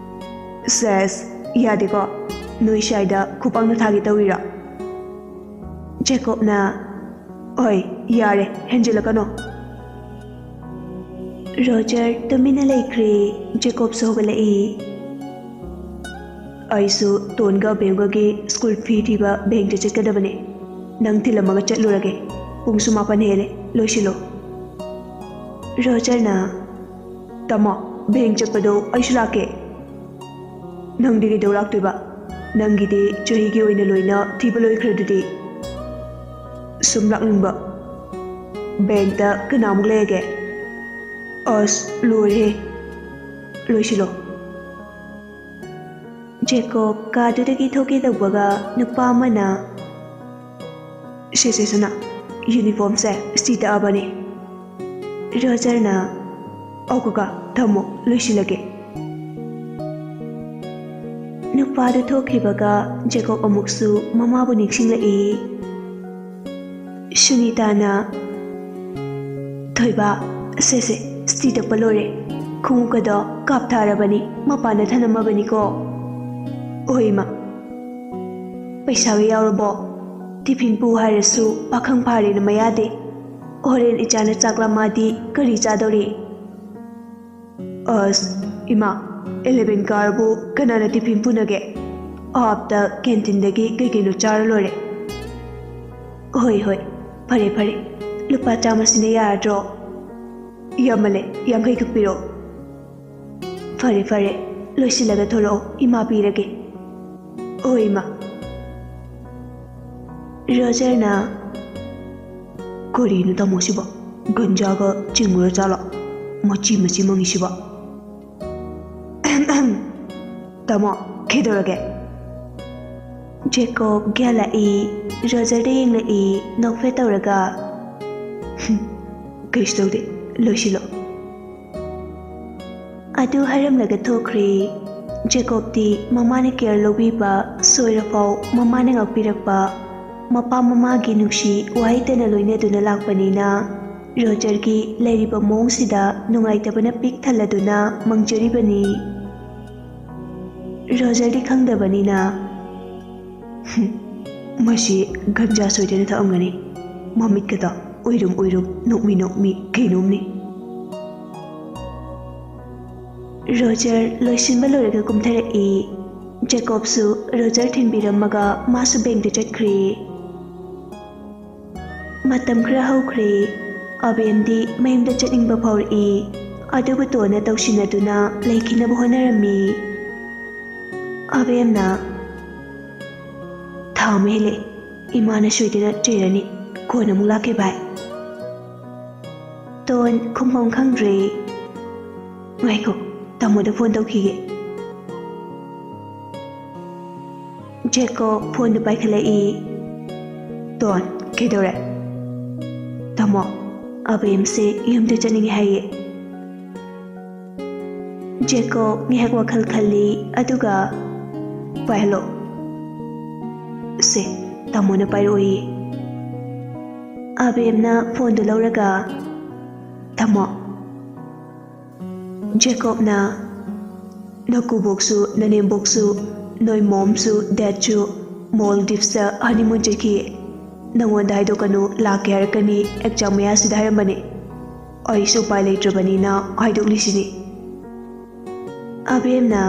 ꯁꯦꯁ, ꯌꯥꯗꯦꯀꯣ, ꯅꯣꯏ ꯁ꯭ꯋꯥꯏꯗ ꯈꯨꯄꯥꯛꯅ ꯊꯥꯒꯦ ꯇꯧꯔꯤꯔꯣ? ꯖꯦꯀꯣꯕꯅ, "ꯍꯣꯏ, ꯌꯥꯔꯦ, ꯍꯦꯟꯖꯤꯜꯂꯛꯀꯅꯣ꯫" ꯔꯣꯖꯔ ꯇꯨꯃꯤꯟꯅ ꯂꯩꯈ꯭ꯔꯦ꯫ ꯖꯦꯀꯣꯕꯁꯨ ꯍꯧꯒꯠꯂꯛꯏ꯫ "ꯑꯩꯁꯨ ꯇꯣꯟꯒ ꯕꯦꯝꯒꯒꯤ ꯁ꯭ꯀꯨꯜ ꯐꯤ ꯊꯤꯕ ꯕꯦꯡꯛꯇ ꯆꯠꯀꯗꯕꯅꯦ꯫ ꯅꯪ ꯊꯤꯜꯂꯝꯃꯒ ꯆꯠꯂꯨꯔꯒꯦ꯫ ꯄꯨꯡꯁꯨ ꯃꯥꯄꯟ ꯍꯦꯜꯂꯦ, ꯂꯣꯏꯁꯤꯜꯂꯣ꯫" ꯔꯣꯖꯔꯅ, "ꯇꯥꯃꯣ, ꯕꯦꯡꯛ ꯆꯠꯄꯗꯣ ꯑꯩꯁꯨ ꯂꯥꯛꯀꯦ꯫" "ꯅꯪꯗꯤ ꯀꯩꯗꯧ ꯂꯥꯛꯇꯣꯏꯕ? ꯅꯪꯒꯤꯗꯤ ꯆꯍꯤꯒꯤ ꯑꯣꯏꯅ ꯂꯣꯏꯅ ꯊꯤꯕ ꯂꯣꯏꯈ꯭ꯔꯗꯨꯗꯤ꯫" "ꯁꯨꯝ ꯂꯥꯛꯅꯤꯡꯕ꯫" "ꯕꯦꯡꯛꯇ ꯀꯅꯥꯃꯨꯛ ꯂꯩꯔꯒꯦ?" "ꯑꯁ, ꯂꯣꯏꯔꯦꯍꯦ꯫ ꯂꯣꯏꯁꯤꯜꯂꯣ꯫" ꯖꯦꯀꯣꯕ ꯀꯥꯗꯨꯗꯒꯤ ꯊꯣꯛꯀꯦ ꯇꯧꯕꯒ ꯅꯨꯄꯥ ꯑꯃꯅ, "ꯁꯦ, ꯁꯦ, ꯁꯅꯥ, ꯌꯨꯅꯤꯐꯣꯔꯝꯁꯦ ꯏꯁꯇ꯭ꯔꯤ ꯇꯛꯑꯕꯅꯦ꯫" ꯔꯣꯖꯔꯅ, "ꯑꯧ ꯀꯀꯥ, ꯊꯝꯃꯣ, ꯂꯣꯏꯁꯤꯜꯂꯒꯦ꯫" ꯅꯨꯄꯥꯗꯨ ꯊꯣꯛꯈꯤꯕꯒ ꯖꯦꯀꯣꯕ ꯑꯃꯨꯛꯁꯨ ꯃꯃꯥꯕꯨ ꯅꯤꯡꯁꯤꯡꯂꯛꯏ꯫ ꯁꯨꯅꯤꯇꯥꯅ, "ꯊꯣꯏꯕ, ꯁꯦ, ꯁꯦ, ꯏꯁꯇ꯭ꯔꯤ ꯇꯛꯄ ꯂꯣꯏꯔꯦ꯫ ꯈꯣꯡꯎꯞꯀꯗꯣ ꯀꯥꯞꯊꯥꯔꯕꯅꯤ, ꯃꯄꯥꯟꯗ ꯊꯅꯝꯃꯕꯅꯤꯀꯣ꯫" "ꯍꯣꯏ, ꯏꯃꯥ꯫" "ꯄꯩꯁꯥꯒ ꯌꯥꯎꯔꯕꯣ? ꯇꯤꯐꯤꯟ ꯄꯨ ꯍꯥꯏꯔꯁꯨ ꯄꯥꯈꯪ ꯐꯥꯔꯦꯅ ꯃꯌꯥꯗꯦ꯫ ꯍꯣꯔꯦꯟ ꯏꯆꯥꯅ ꯆꯥꯛ ꯂꯥꯝꯃꯛꯑꯗꯤ ꯀꯔꯤ ꯆꯥꯗꯧꯔꯤ?" "ꯑꯁ, ꯏꯃꯥ, ꯏꯂꯦꯚꯦꯟ ꯀꯥꯔꯕꯨ ꯀꯅꯥꯅ ꯇꯤꯐꯤꯟ ꯄꯨꯅꯒꯦ? ꯍꯥꯞꯇ ꯀꯦꯟꯇꯤꯟꯗꯒꯤ ꯀꯩ ꯀꯩꯅꯣ ꯆꯥꯔ ꯂꯣꯏꯔꯦ꯫" "ꯍꯣꯏ, ꯍꯣꯏ, ꯐꯔꯦ, ꯐꯔꯦ꯫ ꯂꯨꯄꯥ ꯆꯥꯝꯃꯁꯤꯅ ꯌꯥꯔꯗ꯭ꯔꯣ?" "ꯌꯥꯝꯃꯜꯂꯦ, ꯌꯥꯡꯈꯩ ꯈꯛ ꯄꯤꯔꯛꯑꯣ꯫" "ꯐꯔꯦ, ꯐꯔꯦ, ꯂꯣꯏꯁꯤꯜꯂꯒ ꯊꯣꯔꯛꯑꯣ, ꯏꯃꯥ ꯄꯤꯔꯒꯦ꯫" "ꯍꯣꯏ, ꯏꯃꯥ꯫" ꯔꯣꯖꯔꯅ, "ꯀꯔꯤꯅꯣ ꯇꯥꯃꯣꯁꯤꯕꯣ? ꯒꯟꯖꯥꯒ ꯆꯤꯡꯉꯨꯔ ꯖꯥꯠꯂꯣ? ꯃꯆꯤ ꯃꯆꯤ ꯃꯪꯉꯤꯁꯤꯕꯣ?" "ꯇꯥꯃꯣ, ꯀꯩꯗꯧꯔꯒꯦ?" ꯖꯦꯀꯣꯕ ꯒ꯭ꯌꯥꯟ ꯂꯥꯛꯏ, ꯔꯣꯖꯔꯗ ꯌꯦꯡꯂꯛꯏ, ꯅꯣꯛꯐꯦꯠ ꯇꯧꯔꯒ, "ꯍꯨꯝ, ꯀꯩꯁꯨ ꯇꯧꯗꯦ, ꯂꯣꯏꯁꯤꯜꯂꯣ꯫" ꯑꯗꯨ ꯍꯥꯏꯔꯝꯂꯒ ꯊꯣꯛꯈ꯭ꯔꯦ꯫ ꯖꯦꯀꯣꯕꯇꯤ ꯃꯃꯥꯅ ꯀꯦꯌꯔ ꯂꯧꯕꯤꯕ, ꯁꯣꯏꯔꯐꯥꯎ ꯃꯃꯥꯅ ꯉꯥꯛꯄꯤꯔꯛꯄ, ꯃꯄꯥ ꯃꯃꯥꯒꯤ ꯅꯨꯡꯁꯤ ꯋꯥꯍꯩꯇꯅ ꯂꯣꯏꯅꯗꯨꯅ ꯂꯥꯛꯄꯅꯤꯅ, ꯔꯣꯖꯔꯒꯤ ꯂꯩꯔꯤꯕ ꯃꯑꯣꯡꯁꯤꯗ ꯅꯨꯡꯉꯥꯏꯇꯕꯅ ꯄꯤꯛ ꯊꯜꯂꯗꯨꯅ ꯃꯪꯖꯔꯤꯕꯅꯤ꯫ ꯔꯣꯖꯔꯗꯤ ꯈꯪꯗꯕꯅꯤꯅ, "ꯍꯨꯝ, ꯃꯁꯤ ꯒꯟꯖꯥ ꯁꯣꯏꯗꯅ ꯊꯛꯑꯝꯒꯅꯤ꯫ ꯃꯃꯤꯠꯀꯗꯣ ꯎꯏꯔꯨꯝ ꯎꯏꯔꯨꯝ, ꯅꯣꯛꯃꯤ ꯅꯣꯛꯃꯤ, ꯀꯩꯅꯣꯝꯅꯤ꯫" ꯔꯣꯖꯔ ꯂꯣꯏꯁꯤꯟꯕ ꯂꯣꯏꯔꯒ ꯀꯨꯝꯊꯔꯛꯏ꯫ ꯖꯦꯀꯣꯕꯁꯨ ꯔꯣꯖꯔ ꯊꯤꯟꯕꯤꯔꯝꯃꯒ ꯃꯥꯁꯨ ꯕꯦꯡꯛꯇ ꯆꯠꯈ꯭ꯔꯦ꯫ ꯃꯇꯝ ꯈꯔ ꯍꯧꯈ꯭ꯔꯦ꯫ ꯑꯕꯦꯝꯗꯤ ꯃꯌꯨꯝꯗ ꯆꯠꯅꯤꯡꯕ ꯐꯥꯎꯔꯛꯏ꯫ ꯑꯗꯨꯕꯨ ꯇꯣꯟꯅ ꯇꯧꯁꯤꯟꯅꯗꯨꯅ ꯂꯩꯈꯤꯅꯕ ꯍꯣꯠꯅꯔꯝꯃꯤ꯫ ꯑꯕꯦꯝꯅ, "ꯊꯥ ꯑꯃ ꯍꯦꯜꯂꯛꯑꯦ꯫ ꯏꯃꯥꯅ ꯁꯣꯏꯗꯅ ꯆꯩꯔꯅꯤ꯫ ꯀꯣꯟꯅ ꯑꯃꯨꯛ ꯂꯥꯛꯀꯦ ꯚꯥꯏ꯫" ꯇꯣꯟ ꯈꯨꯝꯐꯝ ꯈꯪꯗ꯭ꯔꯦ꯫ "ꯉꯥꯏꯈꯣ, ꯇꯥꯃꯣꯗ ꯐꯣꯟ ꯇꯧꯈꯤꯒꯦ꯫" ꯖꯦꯀꯣꯕ ꯐꯣꯟꯗꯨ ꯄꯥꯏꯈꯠꯂꯛꯏ꯫ "ꯇꯣꯟ, ꯀꯩꯗꯧꯔꯦ?" "ꯇꯥꯃꯣ, ꯑꯕꯦꯝꯁꯦ ꯌꯨꯝꯗ ꯆꯠꯅꯤꯡꯉꯦ ꯍꯥꯏꯌꯦ꯫" ꯖꯦꯀꯣꯕ ꯉꯥꯏꯍꯥꯛ ꯋꯥꯈꯜ ꯈꯜꯂꯤ, ꯑꯗꯨꯒ, "ꯄꯥꯏꯍꯜꯂꯣ꯫" "ꯁꯦ, ꯇꯥꯃꯣꯅ ꯄꯥꯏꯔꯛꯑꯣꯌꯦ꯫" ꯑꯕꯦꯝꯅ ꯐꯣꯟꯗꯨ ꯂꯧꯔꯒ, "ꯇꯥꯃꯣ꯫" ꯖꯦꯀꯣꯕꯅ, "ꯅꯀꯨꯕꯣꯛꯁꯨ, ꯅꯅꯦꯝꯕꯣꯛꯁꯨ, ꯅꯣꯏ ꯃꯣꯝꯁꯨ, ꯗꯦꯗꯁꯨ ꯃꯣꯜꯗꯤꯞꯁꯇ ꯍꯅꯤꯃꯨꯟ ꯆꯠꯈꯤ꯫ ꯅꯪꯉꯣꯟꯗ ꯍꯥꯏꯗꯣꯛꯀꯅꯨ, ꯂꯥꯛꯀꯦ ꯍꯥꯏꯔꯛꯀꯅꯤ, ꯑꯦꯛꯖꯥꯝ ꯃꯌꯥꯁꯤꯗ ꯍꯥꯏꯔꯝꯕꯅꯤ꯫ ꯑꯩꯁꯨ ꯎꯄꯥꯏ ꯂꯩꯇ꯭ꯔꯕꯅꯤꯅ ꯍꯥꯏꯗꯣꯛꯂꯤꯁꯤꯅꯤ꯫" ꯑꯕꯦꯝꯅ,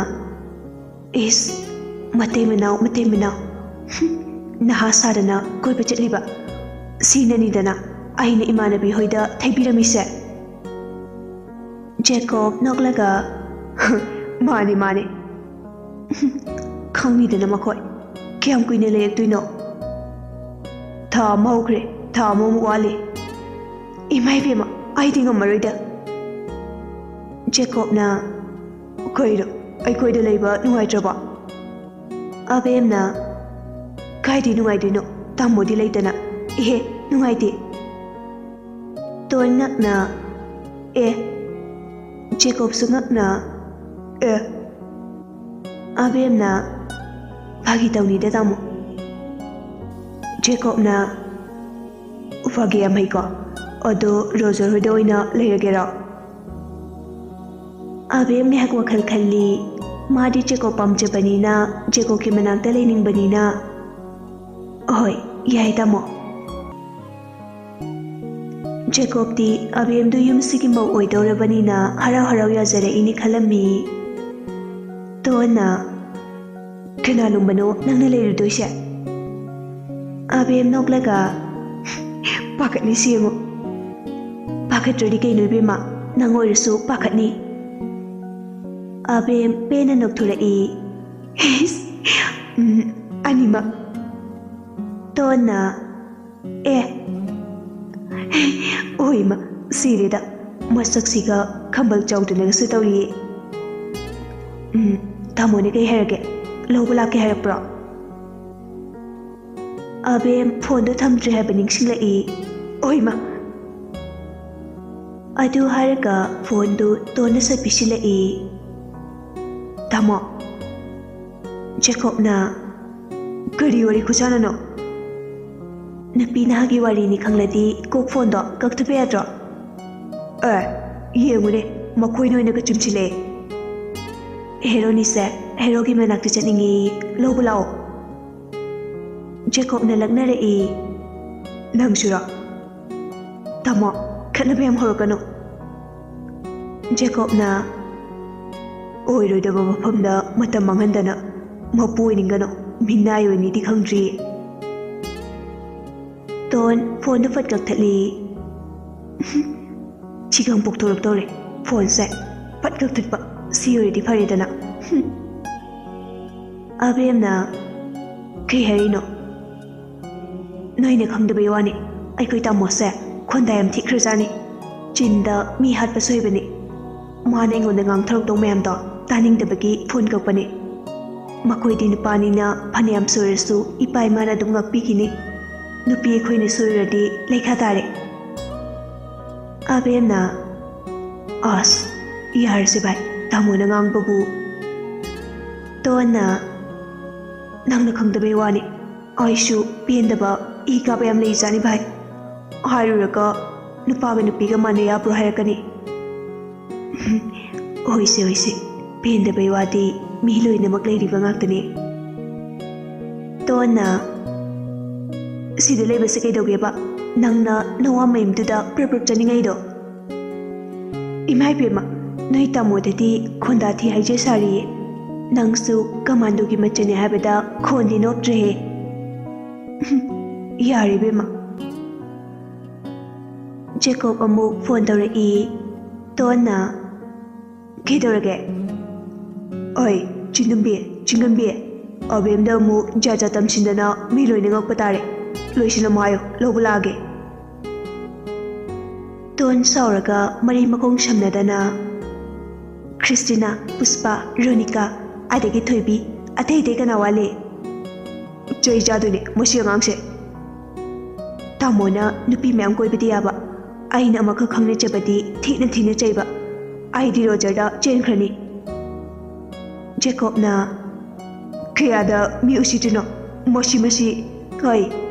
"ꯏꯁ, ꯃꯇꯩ ꯃꯅꯥꯎ, ꯃꯇꯩ ꯃꯅꯥꯎ, ꯍꯨꯝ, ꯅꯍꯥ ꯁꯥꯗꯅ ꯀꯣꯏꯕ ꯆꯠꯂꯤꯕ꯫ ꯁꯤꯅꯅꯤꯗꯅ ꯑꯩꯅ ꯏꯃꯥꯟꯅꯕꯤ ꯍꯣꯏꯗ ꯊꯩꯕꯤꯔꯝꯃꯤꯁꯦ꯫" ꯖꯦꯀꯣꯕ ꯅꯣꯛꯂꯒ, "ꯃꯥꯅꯤ, ꯃꯥꯅꯤ꯫ ꯈꯪꯅꯤꯗꯅ ꯃꯈꯣꯏ꯫ ꯀꯌꯥꯝ ꯀꯨꯏꯅ ꯂꯩꯔꯛꯇꯣꯏꯅꯣ? ꯊꯥ ꯑꯃ ꯍꯧꯈ꯭ꯔꯦ, ꯊꯥ ꯑꯃꯃꯨꯛ ꯋꯥꯠꯂꯤ꯫ ꯏꯃꯥ ꯏꯕꯦꯝꯃ, ꯑꯩꯗꯤ ꯉꯝꯃꯔꯣꯏꯗ꯫" ꯖꯦꯀꯣꯕꯅ, "ꯀꯩꯅꯣ, ꯑꯩꯈꯣꯏꯗ ꯂꯩꯕ ꯅꯨꯡꯉꯥꯏꯇ꯭ꯔꯕꯣ?" ꯑꯕꯦꯝꯅ, "ꯀꯥꯏꯗꯩ ꯅꯨꯡꯉꯥꯏꯗꯣꯏꯅꯣ? ꯇꯥꯃꯣꯗꯤ ꯂꯩꯇꯅ꯫ ꯏꯍꯦ, ꯅꯨꯡꯉꯥꯏꯇꯦ꯫" ꯇꯣꯟ ꯉꯛꯅ, "ꯑꯦ?" ꯖꯦꯀꯣꯕꯁꯨ ꯉꯛꯅ, "ꯑꯦ?" ꯑꯕꯦꯝꯅ, "ꯐꯥꯒꯤ ꯇꯧꯅꯤꯗ, ꯇꯥꯃꯣ꯫" ꯖꯦꯀꯣꯕꯅ, "ꯐꯒꯦ ꯌꯥꯝ ꯍꯩꯀꯣ꯫ ꯑꯗꯣ ꯔꯣꯖꯔ ꯍꯣꯏꯗ ꯑꯣꯏꯅ ꯂꯩꯔꯒꯦꯔꯣ?" ꯑꯕꯦꯝ ꯉꯥꯏꯍꯥꯛ ꯋꯥꯈꯜ ꯈꯜꯂꯤ꯫ ꯃꯥꯗꯤ ꯖꯦꯀꯣꯕ ꯄꯥꯝꯖꯕꯅꯤꯅ, ꯖꯦꯀꯣꯕꯀꯤ ꯃꯅꯥꯛꯇ ꯂꯩꯅꯤꯡꯕꯅꯤꯅ, "ꯍꯣꯏ, ꯌꯥꯏ ꯇꯥꯃꯣ꯫" ꯖꯦꯀꯣꯕꯇꯤ ꯑꯕꯦꯝꯗꯨ ꯌꯨꯝꯁꯤꯒꯤ ꯃꯧ ꯑꯣꯏꯗꯧꯔꯕꯅꯤꯅ ꯍꯔꯥꯎ ꯍꯔꯥꯎ ꯌꯥꯖꯔꯛꯏꯅꯤ ꯈꯜꯂꯝꯃꯤ꯫ ꯇꯣꯟꯅ, "ꯀꯅꯥ ꯂꯨꯝꯕꯅꯣ ꯅꯪꯅ ꯂꯩꯔꯨꯗꯣꯏꯁꯦ?" ꯑꯕꯦꯝ ꯅꯣꯛꯂꯒ, "ꯄꯥꯈꯠꯂꯤꯁꯤ ꯌꯦꯡꯉꯨ꯫ ꯄꯥꯈꯠꯇ꯭ꯔꯗꯤ ꯀꯩꯅꯣ ꯏꯕꯦꯝꯃ, ꯅꯪ ꯑꯣꯏꯔꯁꯨ ꯄꯥꯈꯠꯅꯤ꯫" ꯑꯕꯦꯝ ꯄꯦꯟꯅ ꯅꯣꯛꯊꯣꯔꯛꯏ꯫ "ꯏꯁ, ꯎꯝ, ꯑꯅꯤꯃꯛ꯫" ꯇꯣꯟꯅ, "ꯑꯦ, ꯑꯣꯏꯃ, ꯁꯤꯔꯦꯗ, ꯃꯁꯛꯁꯤꯒ ꯈꯝꯕꯜ ꯆꯥꯎꯗꯅꯒꯁꯨ ꯇꯧꯔꯤꯌꯦ꯫ ꯎꯝ, ꯇꯥꯃꯣꯅ ꯀꯩ ꯍꯥꯏꯔꯛꯀꯦ? ꯂꯧꯕ ꯂꯥꯛꯀꯦ ꯍꯥꯏꯔꯛꯄ꯭ꯔꯣ?" ꯑꯕꯦꯝ ꯐꯣꯟꯗꯣ ꯊꯝꯗ꯭ꯔꯤ ꯍꯥꯏꯕ ꯅꯤꯡꯁꯤꯡꯂꯛꯏ꯫ "ꯑꯣꯏꯃ!" ꯑꯗꯨ ꯍꯥꯏꯔꯒ ꯐꯣꯟꯗꯨ ꯇꯣꯟꯅ ꯁꯠ ꯄꯤꯁꯤꯜꯂꯛꯏ꯫ "ꯇꯥꯃꯣ꯫" ꯖꯦꯀꯣꯕꯅ, "ꯀꯔꯤ ꯋꯥꯔꯤ ꯈꯨꯁꯥꯟꯅꯅꯣ? ꯅꯨꯄꯤ ꯅꯍꯥꯒꯤ ꯋꯥꯔꯤꯅꯤ ꯈꯪꯂꯗꯤ ꯀꯣꯛ ꯐꯣꯟꯗꯣ ꯀꯛꯊꯠꯄ ꯌꯥꯗ꯭ꯔꯣ?" "ꯑꯦ, ꯌꯦꯡꯉꯨꯅꯦ, ꯃꯈꯣꯏꯅ ꯑꯣꯏꯅꯒ ꯆꯨꯝꯁꯤꯜꯂꯛꯑꯦ꯫ ꯍꯦꯔꯣꯅꯤꯁꯦ ꯍꯦꯔꯣꯒꯤ ꯃꯅꯥꯛꯇ ꯆꯠꯅꯤꯡꯉꯦꯌꯦ, ꯂꯧꯕ ꯂꯥꯛꯑꯣ꯫" ꯖꯦꯀꯣꯕꯅ ꯂꯛꯅꯔꯛꯏ꯫ "ꯅꯪꯁꯨꯔꯣ? ꯇꯥꯃꯣ, ꯈꯠꯅꯕ ꯌꯥꯝ ꯍꯧꯔꯛꯀꯅꯨ꯫" ꯖꯦꯀꯣꯕꯅ, "ꯑꯣꯏꯔꯣꯏꯗꯕ ꯃꯐꯝꯗ ꯃꯇꯝ ꯃꯥꯡꯍꯟꯗꯅ꯫ ꯃꯄꯨ ꯑꯣꯏꯅꯤꯡꯒꯅꯨ, ꯃꯤꯅꯥꯏ ꯑꯣꯏꯅꯤꯗꯤ ꯈꯪꯗ꯭ꯔꯤ꯫" ꯇꯣꯟ ꯐꯣꯟꯗꯨ ꯐꯠ ꯀꯛꯊꯠꯂꯤ꯫ "ꯁꯤꯒ ꯑꯃꯨꯛ ꯄꯣꯛꯊꯣꯔꯛꯇꯧꯔꯦ, ꯐꯣꯟꯁꯦ ꯐꯠ ꯀꯛꯊꯠꯄ꯫ ꯁꯤ ꯑꯣꯏꯔꯗꯤ ꯐꯔꯦꯗꯅ꯫" ꯑꯕꯦꯝꯅ, "ꯀꯩ ꯍꯥꯏꯔꯤꯅꯣ? ꯅꯣꯏꯅ ꯈꯪꯗꯕꯩ ꯋꯥꯅꯤ, ꯑꯩꯈꯣꯏ ꯇꯥꯃꯣꯁꯦ ꯈꯣꯟꯗꯥ ꯌꯥꯝ ꯊꯤꯈ꯭ꯔꯖꯥꯠꯅꯤ꯫ ꯆꯤꯟꯗ ꯃꯤ ꯍꯥꯠꯄꯁꯨ ꯍꯩꯕꯅꯤ꯫ ꯃꯥꯅ ꯑꯩꯉꯣꯟꯗ ꯉꯥꯡꯊꯣꯔꯛꯇꯧ ꯃꯌꯥꯝꯗꯣ ꯇꯥꯅꯤꯡꯗꯕꯒꯤ ꯐꯣꯟ ꯀꯛꯄꯅꯤ꯫ ꯃꯈꯣꯏꯗꯤ ꯅꯨꯄꯥꯅꯤꯅ ꯐꯅꯌꯥꯝ ꯁꯣꯏꯔꯁꯨ ꯏꯄꯥ ꯏꯃꯥꯅ ꯑꯗꯨꯝ ꯉꯥꯛꯄꯤꯈꯤꯅꯤ꯫ ꯅꯨꯄꯤ ꯑꯩꯈꯣꯏꯅ ꯁꯣꯏꯔꯨꯔꯗꯤ ꯂꯩꯈꯥ ꯇꯥꯔꯦ꯫" ꯑꯕꯦꯝꯅ, "ꯑꯁ, ꯌꯥꯔꯦꯁꯦ ꯚꯥꯏ, ꯇꯥꯃꯣꯅ ꯉꯥꯡꯕꯕꯨ꯫" ꯇꯣꯟꯅ, "ꯅꯪꯅ ꯈꯪꯗꯕꯩ ꯋꯥꯅꯤ꯫ ꯑꯩꯁꯨ ꯄꯦꯟꯗꯕ ꯏ ꯀꯥꯕ ꯌꯥꯝ ꯂꯩꯖꯥꯠꯅꯤ ꯚꯥꯏ꯫ ꯍꯥꯏꯔꯨꯔꯒ ꯅꯨꯄꯥꯒ ꯅꯨꯄꯤꯒ ꯃꯥꯟꯅ ꯌꯥꯕ꯭ꯔꯣ ꯍꯥꯏꯔꯛꯀꯅꯤ꯫ ꯍꯣꯏꯁꯦ, ꯍꯣꯏꯁꯦ, ꯄꯦꯟꯗꯕꯩ ꯋꯥꯗꯤ ꯃꯤ ꯂꯣꯏꯅꯃꯛ ꯂꯩꯔꯤꯕ ꯉꯥꯛꯇꯅꯤ꯫ ꯇꯣꯟꯅ, "ꯁꯤꯗ ꯂꯩꯕꯁꯦ ꯀꯩꯗꯧꯒꯦꯕ? ꯅꯪꯅ ꯅꯋꯥ ꯃꯌꯨꯝꯗꯨꯗ ꯄ꯭ꯔꯞ ꯄ꯭ꯔꯞ ꯆꯠꯅꯤꯡꯉꯩꯗꯣ?" "ꯏꯃꯥ ꯏꯕꯦꯝꯃ, ꯅꯣꯏ ꯇꯥꯃꯣꯗꯗꯤ ꯈꯣꯟꯗꯥ ꯊꯤ ꯍꯥꯏꯖ ꯁꯥꯔꯤꯌꯦ꯫ ꯅꯪꯁꯨ ꯀꯃꯥꯟꯗꯣꯒꯤ ꯃꯆꯟꯅꯦ ꯍꯥꯏꯕꯗ ꯈꯣꯟꯗꯤ ꯅꯣꯞꯇ꯭ꯔꯦꯍꯦ꯫" "ꯌꯥꯔꯦ ꯏꯕꯦꯝꯃ꯫" ꯖꯦꯀꯣꯕ ꯑꯃꯨꯛ ꯐꯣꯟ ꯇꯧꯔꯛꯏ꯫ ꯇꯣꯟꯅ, "ꯀꯩꯗꯧꯔꯒꯦ?" "ꯑꯣꯏ, ꯆꯤꯡꯒꯟꯕꯤ, ꯆꯤꯡꯒꯟꯕꯤ, ꯑꯕꯦꯝꯗ ꯑꯃꯨꯛ ꯖꯥꯠ ꯖꯥꯠ ꯇꯝꯁꯤꯟꯗꯅ ꯃꯤ ꯂꯣꯏꯅ ꯉꯛꯄ ꯇꯥꯔꯦ꯫ ꯂꯣꯏꯁꯤꯜꯂꯝꯃꯣ ꯍꯥꯏꯌꯣ, ꯂꯧꯕ ꯂꯥꯛꯑꯒꯦ꯫" ꯇꯣꯟ ꯁꯥꯎꯔꯒ ꯃꯔꯤ ꯃꯈꯣꯡ ꯁꯝꯅꯗꯅ, "ꯈ꯭ꯔꯤꯁꯇꯤꯅꯥ, ꯄꯨꯁꯄꯥ, ꯔꯣꯅꯤꯀꯥ, ꯑꯗꯒꯤ ꯊꯣꯏꯕꯤ, ꯑꯇꯩ ꯑꯇꯩ ꯀꯅꯥ ꯋꯥꯠꯂꯤ?" "ꯆꯩ ꯆꯥꯗꯣꯏꯅꯦ ꯃꯁꯤ ꯑꯉꯥꯡꯁꯦ꯫ ꯇꯥꯃꯣꯅ ꯅꯨꯄꯤ ꯃꯌꯥꯝ ꯀꯣꯏꯕꯗꯤ ꯌꯥꯕ, ꯑꯩꯅ ꯑꯃꯈꯛ ꯈꯪꯅꯖꯕꯗꯤ ꯊꯤꯅ ꯊꯤꯅ ꯆꯩꯕ꯫ ꯑꯩꯗꯤ ꯔꯣꯖꯔꯗ ꯆꯦꯟꯈ꯭ꯔꯅꯤ꯫" ꯖꯦꯀꯣꯕꯅ, "ꯀꯌꯥꯗ ꯃꯤ ꯎꯁꯤꯠꯇ꯭ꯔꯤꯅꯣ? ꯃꯁꯤ, ꯃꯁꯤ꯫ ꯍꯣꯏ,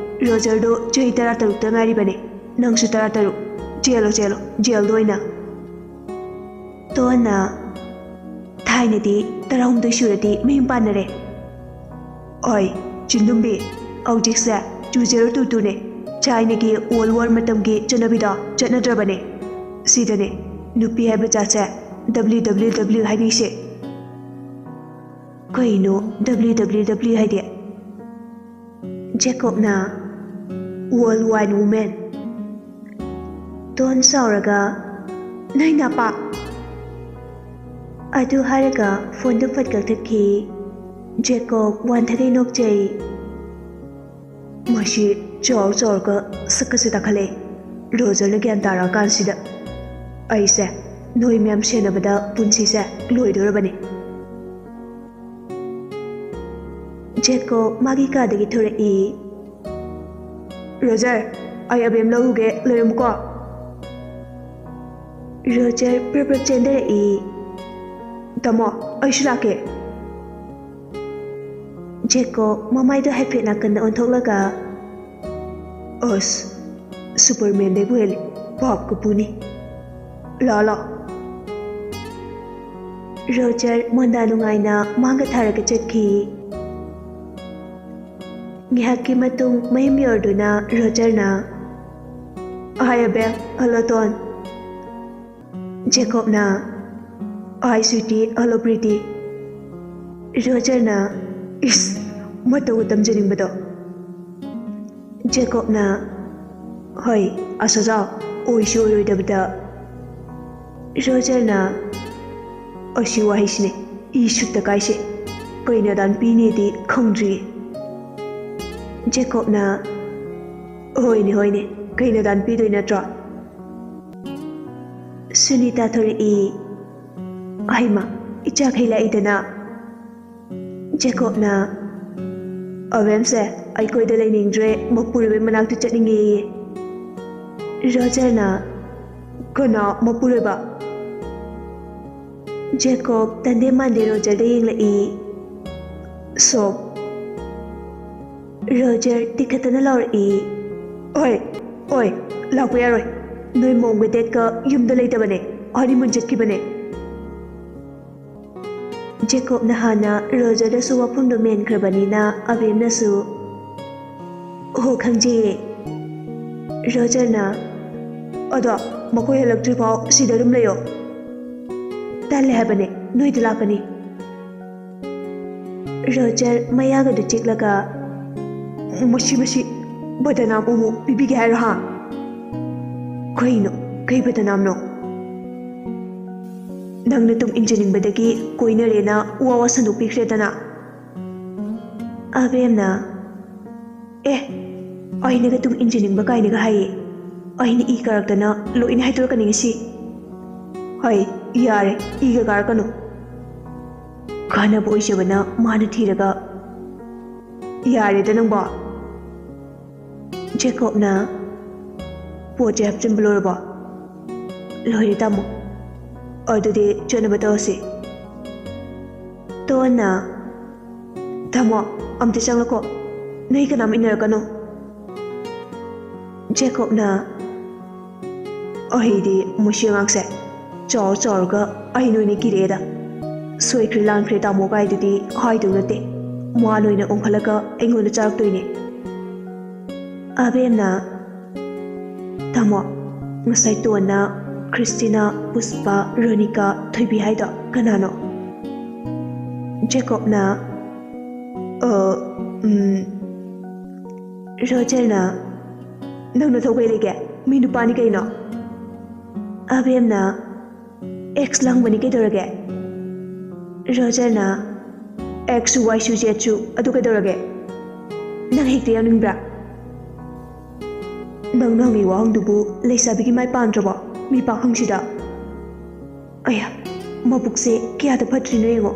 ꯔꯣꯖꯔꯗꯣ ꯆꯍꯤ ꯇꯔꯥ ꯇꯔꯨꯛꯇ ꯉꯥꯏꯔꯤꯕꯅꯦ꯫ ꯅꯪꯁꯨ ꯇꯔꯥ ꯇꯔꯨꯛ꯫ ꯆꯦꯜꯂꯣ, ꯆꯦꯜꯂꯣ, ꯖꯦꯜꯗ ꯑꯣꯏꯅ꯫" ꯇꯣꯟꯅ, "ꯊꯥꯏꯅꯗꯤ ꯇꯔꯥꯍꯨꯝꯗꯣꯏ ꯁꯨꯔꯗꯤ ꯃꯌꯨꯝ ꯄꯥꯟꯅꯔꯦ꯫" "ꯑꯣꯏ, ꯆꯤꯡꯗꯨꯝꯕꯤ, ꯍꯧꯖꯤꯛꯁꯦ two zero two two ꯅꯦ꯫ ꯊꯥꯏꯅꯒꯤ World War ꯃꯇꯝꯒꯤ ꯆꯠꯅꯕꯤꯗꯣ ꯆꯠꯅꯗ꯭ꯔꯕꯅꯦ꯫ ꯁꯤꯗꯅꯦ ꯅꯨꯄꯤ ꯍꯥꯏꯕ ꯖꯥꯠꯁꯦ W W W ꯍꯥꯏꯅꯩꯁꯦ꯫" "ꯀꯩꯅꯣ W W W ꯍꯥꯏꯗꯤ?" ꯖꯦꯀꯣꯕꯅ, "World Wine Woman꯫" ꯇꯣꯟ ꯁꯥꯎꯔꯒ, "ꯅꯣꯏ ꯅꯄꯥ!" ꯑꯗꯨ ꯍꯥꯏꯔꯒ ꯐꯣꯟꯗꯨ ꯐꯠ ꯀꯛꯊꯠꯈꯤ꯫ ꯖꯦꯀꯣꯕ ꯋꯥꯟꯊꯗꯩ ꯅꯣꯛꯆꯩ꯫ "ꯃꯁꯤ ꯆꯥꯎꯔ ꯆꯥꯎꯔꯒ ꯁꯛꯀꯁꯦ ꯇꯥꯈꯠꯂꯛꯑꯦ꯫ ꯔꯣꯖꯔꯅ ꯒ꯭ꯌꯥꯟ ꯇꯥꯔꯛꯑꯀꯥꯟꯁꯤꯗ ꯑꯩꯁꯦ ꯅꯣꯏ ꯃꯌꯥꯝ ꯁꯦꯟꯅꯕꯗ ꯄꯨꯟꯁꯤꯁꯦ ꯂꯣꯏꯗꯣꯔꯕꯅꯤ꯫" ꯖꯦꯀꯣꯕ ꯃꯥꯒꯤ ꯀꯥꯗꯒꯤ ꯊꯣꯔꯛꯏ꯫ "ꯔꯣꯖꯔ, ꯑꯩ ꯑꯕꯦꯝ ꯂꯧꯔꯨꯒꯦ, ꯂꯩꯔꯝꯃꯨꯀꯣ꯫" ꯔꯣꯖꯔ ꯄ꯭ꯔꯞ ꯄ꯭ꯔꯞ ꯆꯦꯟꯊꯔꯛꯏ꯫ "ꯇꯥꯃꯣ, ꯑꯩꯁꯨ ꯂꯥꯛꯀꯦ꯫" ꯖꯦꯀꯣꯕ ꯃꯃꯥꯏꯗꯣ ꯍꯥꯏꯐꯦꯠ ꯅꯥꯀꯟꯗ ꯑꯣꯟꯊꯣꯛꯂꯒ, "ꯑꯁ, ꯁꯨꯄꯔꯃꯦꯟꯗꯩꯕꯨ ꯍꯦꯜꯂꯤ, ꯄꯥꯞꯀ ꯄꯨꯅꯤ꯫ ꯂꯥꯛꯑꯣ, ꯂꯥꯛꯑꯣ꯫" ꯔꯣꯖꯔ ꯃꯣꯟꯗꯥ ꯅꯨꯡꯉꯥꯏꯅ ꯃꯥꯡꯒ ꯊꯥꯔꯒ ꯆꯠꯈꯤ꯫ ꯉꯥꯏꯍꯥꯛꯀꯤ ꯃꯇꯨꯡ ꯃꯌꯨꯝ ꯌꯧꯔꯗꯨꯅ ꯔꯣꯖꯔꯅ, "Hi, ꯑꯕꯦꯜ꯫ Hello, ꯇꯣꯟ꯫" ꯖꯦꯀꯣꯕꯅ, "Hi, sweetie꯫ Hello, pretty꯫" ꯔꯣꯖꯔꯅ, "ꯏꯁ, ꯃꯇꯧꯒ ꯇꯝꯖꯅꯤꯡꯕꯗꯣ꯫" ꯖꯦꯀꯣꯕꯅ, "ꯍꯣꯏ, ꯑꯁ, ꯑꯣꯖꯥ, ꯑꯣꯏꯁꯨ ꯑꯣꯏꯔꯣꯏꯗꯕꯗ꯫" ꯔꯣꯖꯔꯅ, "ꯑꯁꯤ ꯋꯥꯍꯩꯁꯤꯅꯦ ꯏ ꯁꯨꯠꯇ ꯀꯥꯏꯁꯦ꯫ ꯀꯩꯅꯣ ꯑꯗꯥ ꯅꯨꯄꯤꯅꯦꯗꯤ ꯈꯪꯗ꯭ꯔꯤ꯫" ꯖꯦꯀꯣꯕꯅ, "ꯍꯣꯏꯅꯦ, ꯍꯣꯏꯅꯦ, ꯀꯩꯅꯣ ꯑꯗꯥ ꯅꯨꯄꯤꯗꯣꯏ ꯅꯠꯇ꯭ꯔꯣ?" ꯁꯨꯅꯤꯇꯥ ꯊꯣꯔꯛꯏ꯫ "ꯍꯩꯃꯥ, ꯏꯆꯥꯈꯩ ꯂꯥꯛꯏꯗꯅ꯫" ꯖꯦꯀꯣꯕꯅ, "ꯑꯕꯦꯝꯁꯦ ꯑꯩꯈꯣꯏꯗ ꯂꯩꯅꯤꯡꯗ꯭ꯔꯦ, ꯃꯄꯨꯔꯣꯏꯕꯩ ꯃꯅꯥꯛꯇ ꯆꯠꯅꯤꯡꯉꯦꯌꯦ꯫" ꯔꯣꯖꯔꯅ, "ꯀꯅꯥ ꯃꯄꯨꯔꯣꯏꯕ?" ꯖꯦꯀꯣꯕ ꯇꯟꯗꯦ ꯃꯥꯟꯗꯦ ꯔꯣꯖꯔꯗ ꯌꯦꯡꯂꯛꯏ꯫ "ꯁꯣ?" ꯔꯣꯖꯔ ꯇꯤꯈꯠꯇꯅ ꯂꯥꯎꯔꯛꯏ꯫ "ꯑꯣꯏ, ꯑꯣꯏ, ꯂꯥꯛꯄ ꯌꯥꯔꯣꯏ꯫ ꯅꯣꯏ ꯃꯣꯝꯒ ꯗꯦꯗꯀ ꯌꯨꯝꯗ ꯂꯩꯇꯕꯅꯦ, ꯍꯅꯤꯃꯨꯟ ꯆꯠꯈꯤꯕꯅꯦ꯫" ꯖꯦꯀꯣꯕꯅ ꯍꯥꯟꯅ ꯔꯣꯖꯔꯗꯁꯨ ꯋꯥꯐꯝꯗꯣ ꯃꯦꯟꯈ꯭ꯔꯕꯅꯤꯅ ꯑꯕꯦꯝꯅꯁꯨ, "ꯑꯣ, ꯈꯪꯖꯩꯌꯦ꯫" ꯔꯣꯖꯔꯅ, "ꯑꯗꯣ ꯃꯈꯣꯏ ꯍꯜꯂꯛꯇ꯭ꯔꯤꯐꯥꯎ ꯁꯤꯗ ꯑꯗꯨꯝ ꯂꯩꯌꯣ꯫ ꯇꯜꯂꯦ ꯍꯥꯏꯕꯅꯦ, ꯅꯣꯏꯗ ꯂꯥꯛꯀꯅꯤ꯫" ꯔꯣꯖꯔ ꯃꯌꯥꯒꯗꯨ ꯆꯤꯛꯂꯒ, "ꯃꯁꯤ, ꯃꯁꯤ ꯕꯗꯅꯥꯝ ꯑꯃꯨꯛ ꯄꯤꯕꯤꯒꯦ ꯍꯥꯏꯔꯣ, ꯍꯥ? ꯀꯩꯅꯣ? ꯀꯩ ꯕꯗꯅꯥꯝꯅꯣ? ꯅꯪꯅ ꯇꯨꯡ ꯏꯟꯖꯅꯤꯡꯕꯗꯒꯤ ꯀꯣꯏꯅꯔꯦꯅ ꯋꯥ ꯋꯥ ꯁꯟꯗꯣꯛꯄꯤꯈ꯭ꯔꯦꯗꯅ꯫" ꯑꯕꯦꯝꯅ, "ꯑꯦ, ꯑꯩꯅꯒ ꯇꯨꯡ ꯏꯟꯖꯅꯤꯡꯕ ꯀꯥꯏꯅꯒ ꯍꯥꯏꯌꯦ꯫ ꯑꯩꯅ ꯏ ꯀꯥꯔꯛꯇꯅ ꯂꯣꯏꯅ ꯍꯥꯏꯗꯣꯔꯛꯀꯅꯤ ꯉꯁꯤ꯫" "ꯍꯩ, ꯌꯥꯔꯦ, ꯏꯒ ꯀꯥꯔꯛꯀꯅꯨ꯫ ꯀꯥꯟꯅꯕ ꯑꯣꯏꯖꯕꯅ ꯃꯥꯅ ꯊꯤꯔꯒ꯫" "ꯌꯥꯔꯦꯗ ꯅꯪꯕꯣ꯫" ꯖꯦꯀꯣꯕꯅ, "ꯄꯣꯠꯁꯦ ꯍꯥꯞꯆꯤꯟꯕ ꯂꯣꯏꯔꯕꯣ?" "ꯂꯣꯏꯔꯦ, ꯇꯥꯃꯣ꯫" "ꯑꯗꯨꯗꯤ ꯆꯠꯅꯕ ꯇꯧꯔꯁꯤ꯫" ꯇꯣꯟꯅ, ꯇꯥꯃꯣ, ꯑꯝꯇ ꯆꯪꯂꯛꯀꯣ꯫ ꯅꯣꯏ ꯀꯅꯥꯝ ꯏꯟꯅꯔꯛꯀꯅꯣ꯫ ꯖꯦꯀꯣꯕꯅ, "ꯑꯩꯗꯤ ꯃꯁꯤ ꯑꯉꯥꯡꯁꯦ ꯆꯥꯎꯔ ꯆꯥꯎꯔꯒ ꯑꯩ ꯅꯣꯏꯅ ꯀꯤꯔꯛꯑꯦꯗ꯫ ꯁꯣꯏꯈ꯭ꯔꯦ ꯂꯥꯟꯈ꯭ꯔꯦ ꯇꯥꯃꯣ ꯀꯥꯏꯗꯨꯗꯤ ꯍꯥꯏꯗꯧ ꯅꯠꯇꯦ꯫ ꯃꯥ ꯅꯣꯏꯅ ꯑꯣꯟꯈꯠꯂꯒ ꯑꯩꯉꯣꯟꯗ ꯆꯥꯔꯛꯇꯣꯏꯅꯦ꯫" ꯑꯕꯦꯝꯅ, "ꯇꯥꯃꯣ, ꯉꯁꯥꯏ ꯇꯣꯟꯅ ꯈ꯭ꯔꯤꯁꯇꯤꯅꯥ, ꯄꯨꯁꯄꯥ, ꯔꯣꯅꯤꯀꯥ, ꯊꯣꯏꯕꯤ ꯍꯥꯏꯗꯣ ꯀꯅꯥꯅꯣ?" ꯖꯦꯀꯣꯕꯅ, "ꯑ, ꯎꯝ꯫" ꯔꯣꯖꯔꯅ, "ꯅꯪ ꯅꯊꯧ ꯀꯩ ꯂꯩꯒꯦ? ꯃꯤ ꯅꯨꯄꯥꯅꯤ ꯀꯩꯅꯣ꯫" ꯑꯕꯦꯝꯅ, "ꯑꯦꯛꯁ ꯂꯪꯕꯅꯤ ꯀꯩꯗꯧꯔꯒꯦ?" ꯔꯣꯖꯔꯅ, "ꯑꯦꯛꯁꯁꯨ ꯋꯥꯏꯁꯨ ꯖꯦꯠꯁꯨ ꯑꯗꯨ ꯀꯩꯗꯧꯔꯒꯦ? ꯅꯪ ꯍꯦꯛꯇ ꯌꯥꯎꯅꯤꯡꯕ꯭ꯔꯥ? ꯅꯪꯅ ꯍꯪꯉꯤ ꯋꯥꯍꯪꯗꯨꯕꯨ ꯂꯩꯁꯥꯕꯤꯒꯤ ꯃꯥꯏ ꯄꯥꯟꯗ꯭ꯔꯕꯣ? ꯃꯤ ꯄꯥꯈꯪꯁꯤꯗ꯫ ꯑꯌꯥ, ꯃꯕꯨꯛꯁꯦ ꯀꯌꯥꯗ ꯐꯠꯇ꯭ꯔꯤꯅꯣ ꯌꯦꯡꯉꯣ꯫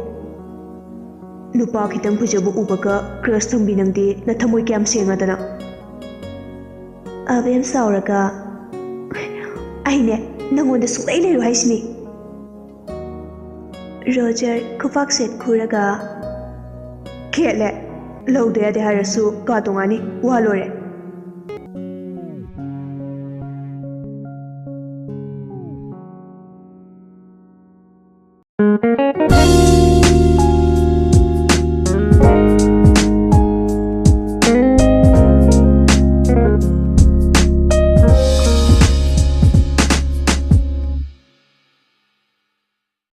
ꯅꯨꯄꯥ ꯈꯤꯇꯪ ꯐꯖꯕ ꯎꯕꯒ ꯀ꯭ꯔꯁ ꯊꯝꯕꯤ ꯅꯪꯗꯤ ꯅꯊꯃꯣꯏ ꯀꯌꯥꯝ ꯁꯦꯡꯉꯗꯅ?" ꯑꯕꯦꯝ ꯁꯥꯎꯔꯒ, "ꯑꯩꯅꯦ ꯅꯪꯉꯣꯟꯗ ꯁꯨꯡꯂꯩ ꯂꯩꯔꯣꯏ ꯍꯥꯏꯁꯤꯅꯤ꯫" ꯔꯣꯖꯔ ꯈꯨꯄꯥꯛ ꯁꯦꯠ ꯈꯨꯔꯒ, "ꯈꯦꯠꯂꯦ꯫ ꯂꯧꯗ ꯌꯥꯗꯦ ꯍꯥꯏꯔꯁꯨ ꯀꯥ ꯇꯣꯉꯥꯟꯅꯤ꯫ ꯋꯥ ꯂꯣꯏꯔꯦ꯫